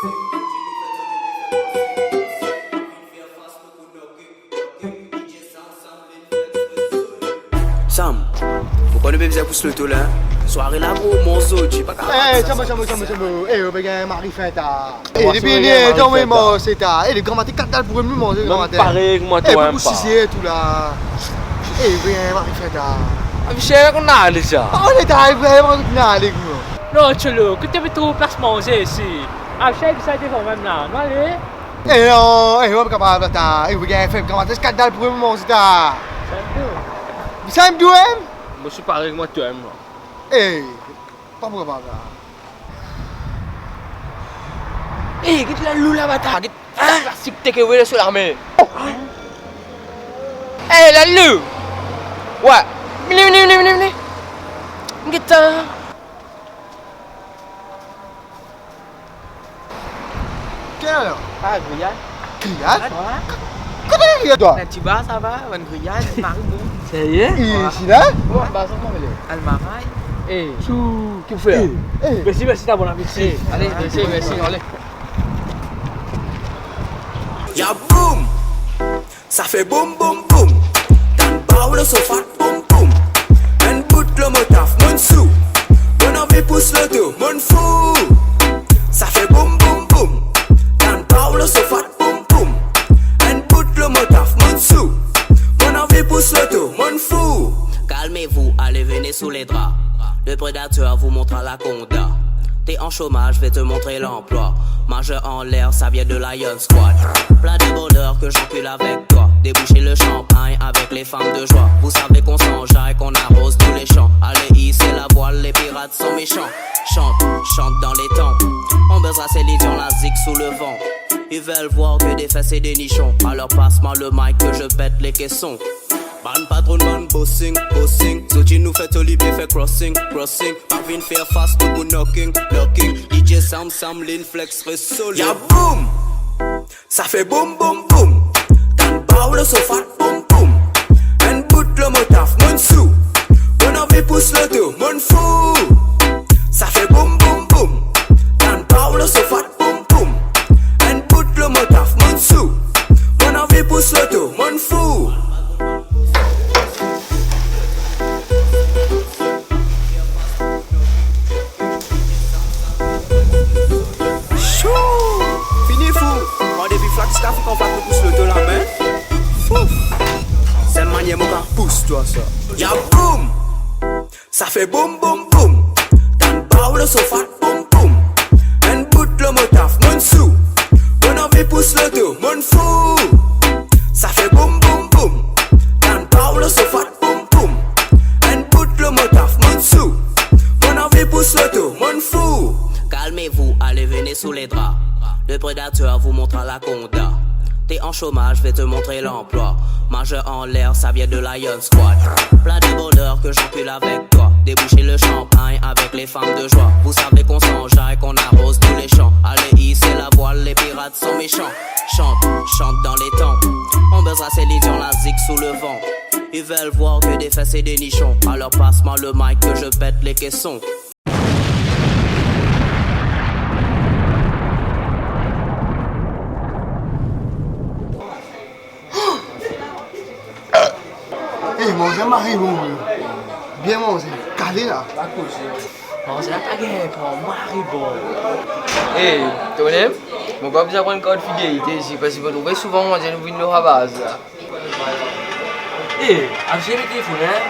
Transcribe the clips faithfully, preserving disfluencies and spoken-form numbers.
Sam, ou konn nou pe bizin pous loto la, sware la pou manz zot, pa kapav. Eh, tchamo, tchamo, tchamo, tchamo. Eh, ou pe gagn mari fin ta. Eh, depi li, eh, mari fin ta. Eh, le gran matin, kat dal pou nou manze, gran matin. Mem parey ek mwa, eh, twa pou mem pa. Sise tou la. Eh, ou pe gagn mari fin ta. Ah, Michel, kouma ale sa? Ah, ale ta, eh, vreman, kouma ale, gro. Non, Cholo, kot to pe trouv plas manze isi? Ah, Michel, bizin devan mem la. Nou ale. Eh non, eh, ou pa kapav ta. Eh, ou gagn fem, kouma kat dal pou nou manze ta. Sa mem tou. Sa mem tou, hein? Mo si parey ek mwa, twa mem. Eh, pa pou kapav la. Eh, get lalou la, bata. Get, hein? Plastik take away la sou lame. Eh, lalou. Wi. Vini, vini, vini, vini, vini. Get sa. Kel alor? Ah, griyad. Griyad? Wi. Kot griyad twa? Enn ti bar, sa va, enn griyad, mari bon. Serye? Wi. Isi la? Wi, ba sa, kouma apele? Almaray. Eh, sou, ki pou fer? Eh, eh. Mersi, mersi, ta bon apeti. Eh, ale, mersi, mersi, ale. Ya boum! Sa fer boum, boum, boum. Tann baw lor sofa, boum, boum. Enn bout lor mo taf, monn sou. Monn anvi pous loto, monn fou. Sa fer boum, boum, boum. Tann baw lor sofa, boum, boum. Enn bout lor mo taf, monn sou. Monn anvi pous loto, monn fou. Calmez-vous, allez, venez sous les draps. Le prédateur vous montre à la conda. T'es en chômage, vais te montrer l'emploi. Majeur en l'air, ça vient de Lion Squad. Plein de bonheur que j'encule avec toi. Débouchez le champagne avec les femmes de joie. Vous savez qu'on s'enjaille, qu'on arrose tous les champs. Allez, hissez la voile, les pirates sont méchants. Chante, chante dans les temps. On buzzera Céline Dion, la zig sous le vent. Ils veulent voir que des fesses et des nichons. Alors passe-moi le mic que je pète les caissons. Bann patron, bann bossing, bossing. Zot inn nou fer toli, bien fer crossing, crossing. Pa vinn fer fas, nou pou knocking, knocking. D J Sam, Sam, Lin, Flex, res solid. Ya boum! Sa fer boum, boum, boum. Tann baw lor sofa, boum, boum. Enn bout lor mo taf, monn sou. Monn anvi pous loto, monn fou. Sa fer boum, boum, boum. Tann baw lor sofa, boum, boum. Enn bout lor mo taf, monn sou. Monn anvi pous loto, monn fou. Chou! Fini fou! Kan depi fla ziska fou, kan fla pou pous loto lame. Fouf! Sel manier mo kapav pous twa sa. Ya boum! Sa fer boum, boum, boum. Tann baw lor sofa, boum, boum. Enn bout lor mo taf, monn sou. Monn anvi pous loto, monn fou. Sa fer boum, boum, boum. Tann baw lor sofa, boum, boum. Enn bout lor mo taf, monn sou. Monn anvi pous loto, monn fou. Calmez-vous, allez, venez sous les draps. Le prédateur vous montre à la conda. T'es en chômage, vais te montrer l'emploi. Majeur en l'air, ça vient de Lion Squad. Plein de bonheur que j'encule avec toi. Débouchez le champagne avec les femmes de joie. Vous savez qu'on s'enjaille, qu'on arrose tous les champs. Allez, hissez la voile, les pirates sont méchants. Chante, chante dans les temps. On buzzera Céline Dion, la zig sous le vent. Ils veulent voir que des fesses et des nichons. Alors passe-moi le mic que je pète les caissons. Eh, manze mari bon, bro. Bien manze, kale la. Pa koze. Manze la pa gagn pran, mari bon. Eh, tonem, mo pa bizin pran kart fidelite isi, parski mo trouve souvan manze nou vinn lor sa baz la. Eh, Alger, me telefone, hein?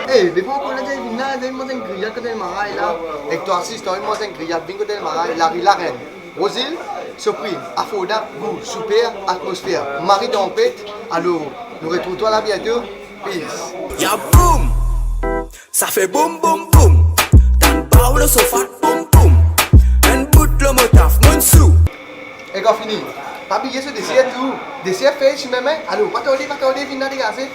Eh, depi mo konn Alger vinn la, li manz enn griyad kot Almaray la. Ek twa osi, si to anvi manz enn griyad, vinn kot Almaray, lari Larenn. Rozil, Soprime, afordab, gou, siper, atmosfer, mari dan pet. Alor, nou retrouv twa la biento. Peace. Ya boum! Sa fer boum, boum, boum. Tann baw lor sofa, boum, boum. Enn bout lor mo taf, monn sou. Ek kan fini, pa bliye so deser tou. Deser fer isi mem, hein? Alor, pa tarde, pa tarde, vinn la degaze.